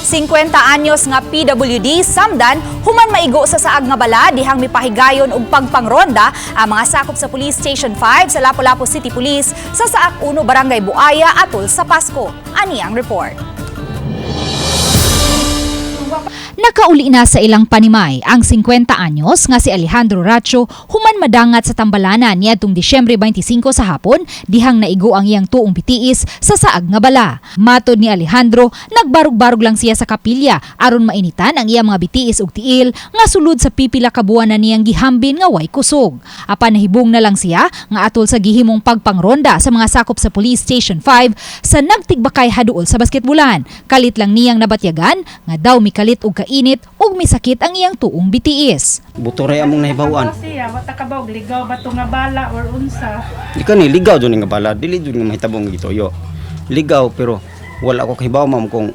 50 anyos nga PWD samdan human maigo sa saag nga bala dihang mipahigayon og pagpangronda ang mga sakop sa Police Station 5 sa Lapu-Lapu City Police sa Saak 1, Barangay Buaya atol sa Pasko. Ani ang report. Nakauli na sa ilang panimay ang 50 anyos nga si Alejandro Racho human madangat sa tambalanan niadtong Disyembre 25 sa hapon dihang naigo ang iyang tuong bitiis sa saag nga bala. Matod ni Alejandro, nagbarog-barog lang siya sa kapilya aron mainitan ang iyang mga bitiis ug tiil nga sulod sa pipila ka buwan na niyang gihambin nga way kusog. Apan nahibong na lang siya nga atol sa gihimong pagpangronda sa mga sakop sa Police Station 5 sa nagtigbakay haduol sa basketbolan. Kalit lang niyang nabatyagan nga daw mikalit og kainit ug misakit ang iyang tuong bitiis. Buto ray among nahibaw-an. Siya, wa ta kabaw ligaw ba to nga bala or unsa. Di ka ni ligaw jud nga bala, dili jud nga mahitabong gituyo. Ligaw, pero wala ko kahibaw, ma'am, kung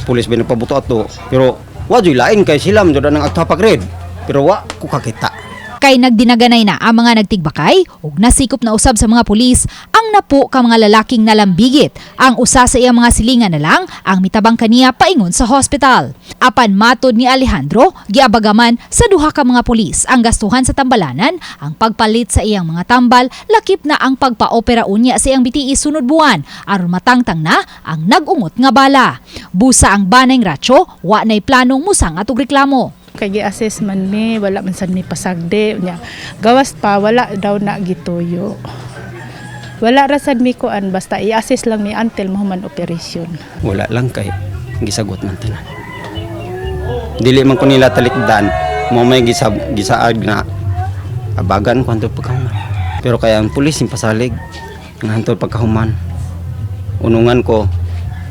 pulis ba nagpabuto ato. Pero wa jud lain kay sila man jud ang agtapag red. Pero wa ko kakita. Kay nagdinaganay na ang mga nagtigbakay ug nasikop na usab sa mga pulis ang napo ka mga lalaking nalambigit. Ang usa sa iyang mga silingan na lang ang mitabang kaniya paingon sa hospital. Apan matod ni Alejandro, giabagaman sa duha ka mga pulis ang gastuhan sa tambalanan, ang pagpalit sa iyang mga tambal, lakip na ang pagpaopera unya sa iyang bitiis sunod buwan aron matangtang na ang nag-ungot nga bala. Busa ang banay Racho, wa nay planong musang atog reklamo. Kay gi-assess man mi, wala man sad mi pasagdi nya. Gawas pa wala daw na gituyo. Wala ra sad mi kuan, basta i-assess lang mi until mahuman operation. Wala lang kay gisagot man tanan. Dili man ko nila talikdan, mo may gisaad na abagan ko hantod pagkahuman. Pero kaya ang pulis yung pasalig nga hantod pagkahuman. Unungan ko,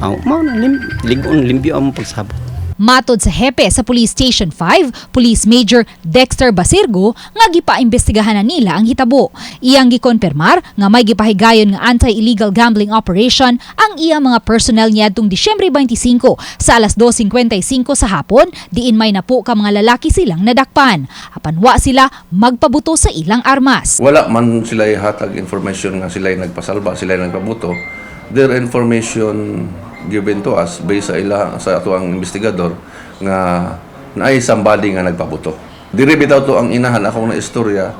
aw, mao na ligon limpyo ang pagsabot. Matod sa hepe sa Police Station 5, Police Major Dexter Basirgo, nga gipaimbestigahan na nila ang hitabo. Iyang gikonfirmar nga may gipahigayon nga anti-illegal gambling operation ang iyang mga personnel niadtong Disyembre 25 sa alas 2:55 sa hapon, diin may napo ka mga lalaki silang nadakpan. Apan wa sila magpabuto sa ilang armas. Wala man sila hatag information nga sila nagpasalba, sila nagpabuto. Their information given to us based sa ila, sa ato ang investigador, nga naay somebody nga nagpabuto. Diri bitaw to ang inahan akong na istorya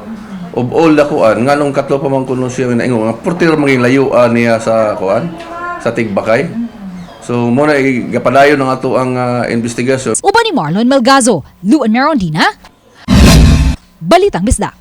of all the kuan, nganong katlo pa man kuno siya naingon nga portir maging layuan niya sa kuan, sa tigbakay. So mo na gapadayon ang ato ang investigasyon. Uban ni Marlon Melgazo, Luan Merondina, Balitang Bisdak.